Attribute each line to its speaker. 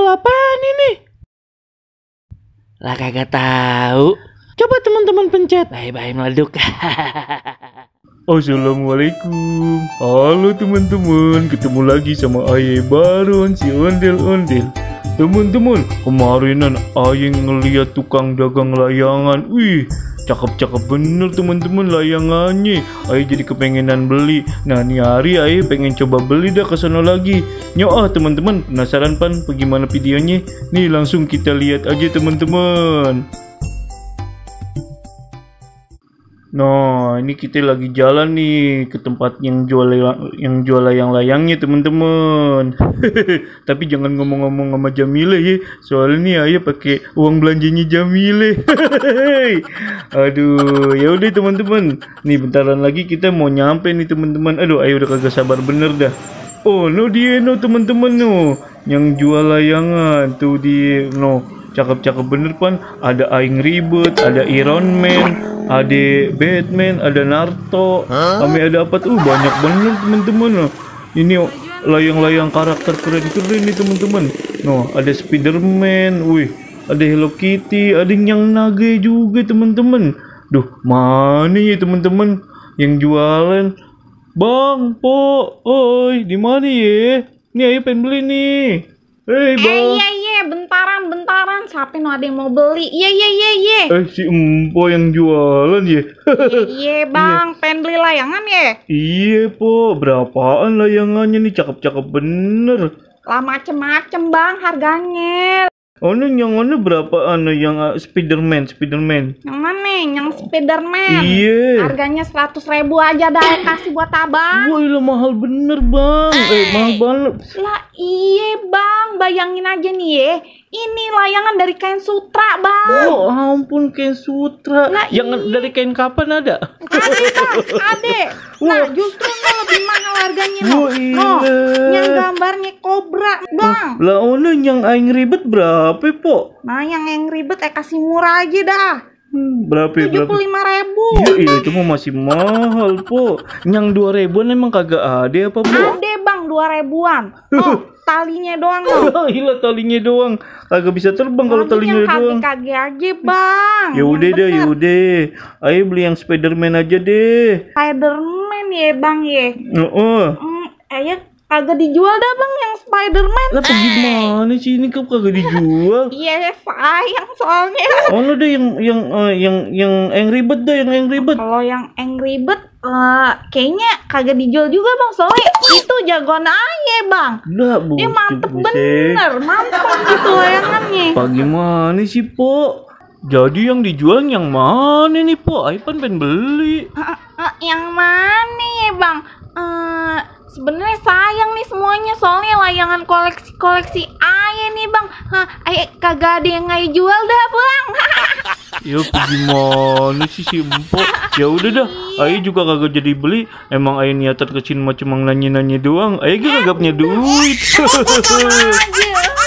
Speaker 1: apaan ini?
Speaker 2: Lah kagak tahu.
Speaker 1: Coba teman-teman pencet.
Speaker 2: Bye-bye meleduk.
Speaker 1: Assalamualaikum. Halo teman-teman, ketemu lagi sama Aye Baron si ondel-ondel. Teman-teman, kemarinan Aye ngeliat tukang dagang layangan. Wih, cakep-cakep bener teman-teman layangannya. Aye jadi kepengenan beli. Nah, nih hari Aye pengen coba beli dah kesana lagi. Nyoah teman-teman, penasaran pan bagaimana videonya? Nih langsung kita lihat aja teman-teman. Nah, ini kita lagi jalan nih ke tempat yang jual layang-layangnya teman-teman. Tapi jangan ngomong-ngomong sama Jamile ya, soalnya nih Ayo pakai uang belanjanya Jamile. Aduh, ya udah teman-teman. Nih bentaran lagi kita mau nyampe nih teman-teman. Aduh, Ayo udah kagak sabar bener dah. Oh, no dia no teman-teman no, yang jual layangan tuh dia no. Cakep-cakep bener pan. Ada Aing Ribet, ada Iron Man, ada Batman, ada Naruto, kami ada apa tuh banyak banget teman-teman. Ini layang-layang karakter keren-keren nih teman-teman. No, ada Spiderman, wih, ada Hello Kitty, ada yang naga juga teman-teman. Duh, mana ya teman-teman yang jualan? Bang, Po, oi, di mana ya? Nih Ayo pengen beli nih. Hei bang.
Speaker 3: Iya, bentaran. Siapa no ada yang mau beli? Iya.
Speaker 1: Si Empo yang jualan ya?
Speaker 3: Iya bang, pengen beli layangan ya?
Speaker 1: Iya Po, berapaan layangannya nih, cakep-cakep bener.
Speaker 3: Lah macem-macem bang harganya.
Speaker 1: Oh ini yang mana berapaan yang Spiderman?
Speaker 3: Yang mana? Yang Spiderman.
Speaker 1: Iya.
Speaker 3: Harganya 100.000 aja dah kasih buat abang.
Speaker 1: Wah ini mahal bener bang. Mahal banget.
Speaker 3: Lah iya bang, bayangin aja nih ya. Ini layangan dari kain sutra bang.
Speaker 1: Oh ampun, kain sutra.
Speaker 3: Lah,
Speaker 1: yang dari kain kapan ada?
Speaker 3: Ada bang, ada. Nah justru lebih mahal harganya no.
Speaker 1: Wah, iya.
Speaker 3: No, yang gambarnya kobra bang.
Speaker 1: Lah ono yang Aing Ribet berapa Po?
Speaker 3: Nah yang ribet kasih murah aja dah.
Speaker 1: Berapa?
Speaker 3: 75.000.
Speaker 1: Iya itu mah masih mahal Po. Yang 2.000-an emang kagak ada apa Po?
Speaker 3: Ada bang 2.000-an. Oh talinya doang loh.
Speaker 1: Gila talinya doang. Kagak bisa terbang kalau talinya doang.
Speaker 3: Kage aja bang.
Speaker 1: Ya udah deh, Ayo beli yang Spiderman aja deh.
Speaker 3: Spiderman ya bang ya. Ayo kagak dijual dah bang yang Spiderman.
Speaker 1: Lah gimana sih ini kok kagak dijual?
Speaker 3: Iya sayang soalnya.
Speaker 1: Oh lo deh yang Angry Bird dah, yang Angry Bird.
Speaker 3: Kalau yang Angry Bird kayaknya kagak dijual juga bang, soalnya itu jagoan aja bang.
Speaker 1: Lah
Speaker 3: dia mantep bener, mantep gitu layangannya.
Speaker 1: Bagaimana sih Po? Jadi yang dijual yang mana nih Po? Ayo pengen beli.
Speaker 3: Yang mana ya bang? Sebenarnya sayang nih semuanya, soalnya layangan koleksi aja nih bang. Kagak ada yang Ayo jual dah bang.
Speaker 1: Ya gimana sih si Empo? Ya udah dah, Ayo juga kagak jadi beli. Emang Ayo niatan kesini cuma nanya-nanya doang. Ayo kagak punya duit.
Speaker 3: Aja.